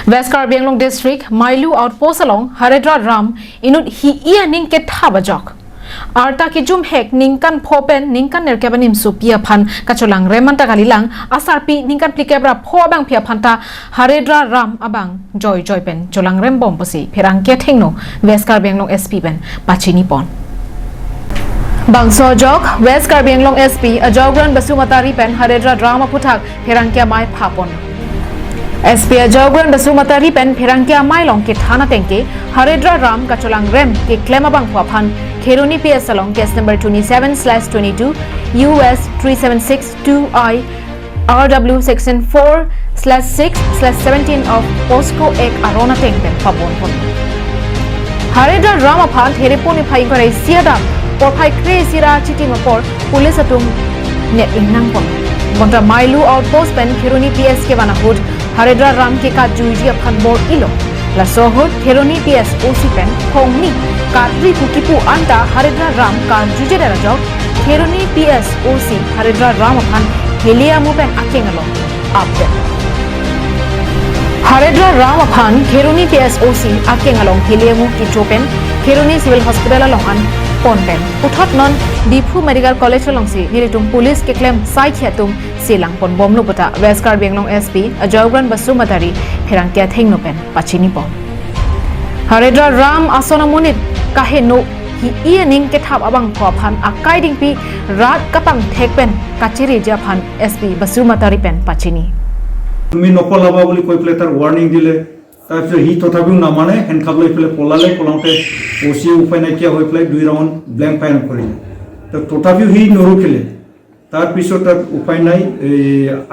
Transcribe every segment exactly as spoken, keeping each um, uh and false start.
West Karbi Anglong District, Mailu Outpost along Haredra Ram inut hi-i aning kethap ajok. Arta kejum hek ningkan pho pen ningkan nerkep animsopi aphan kacholangrem anta kalilang, asarpi ningkan phlikep ra pho abangpi aphan ta Haredra Ram abang joijoi pen cholangrembom pusi pherangke athengno West Karbi Anglong S P pen pachinipon. Bangso ajok West Karbi Anglong S P Ajaogram Basumatary pen Haredra Ram aphuthak pherangke amei phapon. S P Ajaogram Basumatary pen pherangke amei along kethan ateng ke Haredra Ram kacholangrem keklem abangphu aphan Kheroni P S along case number twenty-seven slash twenty-two U S three seven six two I R W section four slash six slash seventeen of POCSO Act aron ateng pen pabonpon. Haredra Ram aphan Therepon niphai ingkoi ra isi adap porphai kre-isi ra achitim apor police atum net ingnangpon. Bonta Mailu Outpost pen Kheroni P S kevan ahut Haredra Ram kekatjuiji aphan bor-ilo. Laso ahut Kheroni P S O C pen phongni katri pu kipu anta Haredra Ram katjujedet ajok Kheroni P S O C Haredra Ram aphan heli amu pen akeng along apdet. Haredra Ram aphan Kheroni P S O C akeng along heli amu kecho pen Kheroni Civil Hospital along an pon pen puthot non Diphu Medical College alongsi nelitum police keklem saikhi atum selangponbomlo puta West Karbi Anglong S P Ajaogram Basumatary pherangke athengno pen pachinipon. Haredra Ram ason amonit kaheno hi-i aning kethap abangphu aphan akai dingpi rat kapangthek pen kachireji aphan S P Basumatary pen pachini. তুমি নপলাবা বুলি কৈ পেলাই তাৰ ৱাৰ্ণিং দিলে। তাৰপিছত সি তথাপিও নামানে, হেণ্ডকাফ লৈ পেলাই পলালে। পলাওঁতে অ' চিয়ে উপায় নাইকিয়া হৈ পেলাই দুই ৰাউণ্ড ব্লেংক ফায়াৰিং কৰিলে। তো তথাপিও সি নৰখিলে। তাৰপিছত তাত উপায় নাই, এই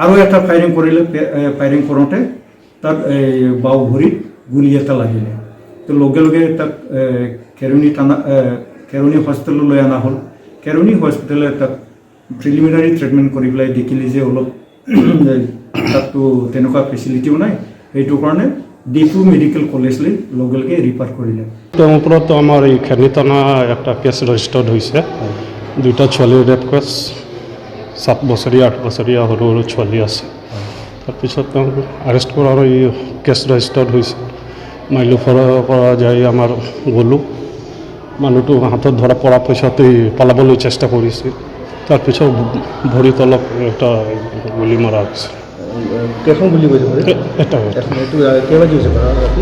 আৰু এটা ফায়াৰিং কৰিলে। ফে- এ, ফায়াৰিং কৰোঁতে তাত এই বাওঁ ভৰিত গুলী এটা লাগিলে। তো লগে লগে তাক এ, কেৰণি থানা, এ, কেৰণি হস্পিটেললৈ অনা হ'ল। কেৰণি হস্পিটেলে তাক প্ৰিলিমিনাৰী ট্ৰিটমেণ্ট কৰি পেলাই দেখিলে যে অলপ তাততো তেনেকুৱা ফেচিলিটিও নাই, সেইটো কাৰণে ডিফু মেডিকেল কলেজলৈ লগে লগে ৰিফাৰ কৰিলে। তেওঁৰ ওপৰত আমাৰ এই খেৰনি থানা এটা কেছ ৰেজিষ্টাৰ্ড হৈছে। দুইটা ছোৱালীৰ ৰেপ কেছ, সাত বছৰীয়া, আঠ বছৰীয়া সৰু সৰু ছোৱালী আছে। তাৰপিছত তেওঁক আৰেষ্ট কৰাৰ এই কেছ ৰেজিষ্টাৰ্ড হৈছে। মাইলু পৰা পৰা যাই আমাৰ গ'লোঁ। মানুহটো হাতত ধৰা পৰা পিছত এই পলাবলৈ চেষ্টা কৰিছে। তাৰপিছত ভৰিত অলপ এটা গুলী মৰা হৈছে। কেইখন বুলি কৈছে ঘৰে? এ- এটা এটা। এখন এইটো আহ, কেইবাজি হৈছে ঘৰ ৰাতি?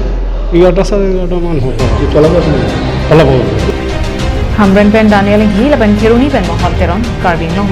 এঘাৰটা চাৰে এঘাৰটামান হ'ব। কি পলাব আছে নেকি? পলাব। Hamren pen Daniel Inghi lapen Kheroni pen Mohol Teron, Karbi Anglong.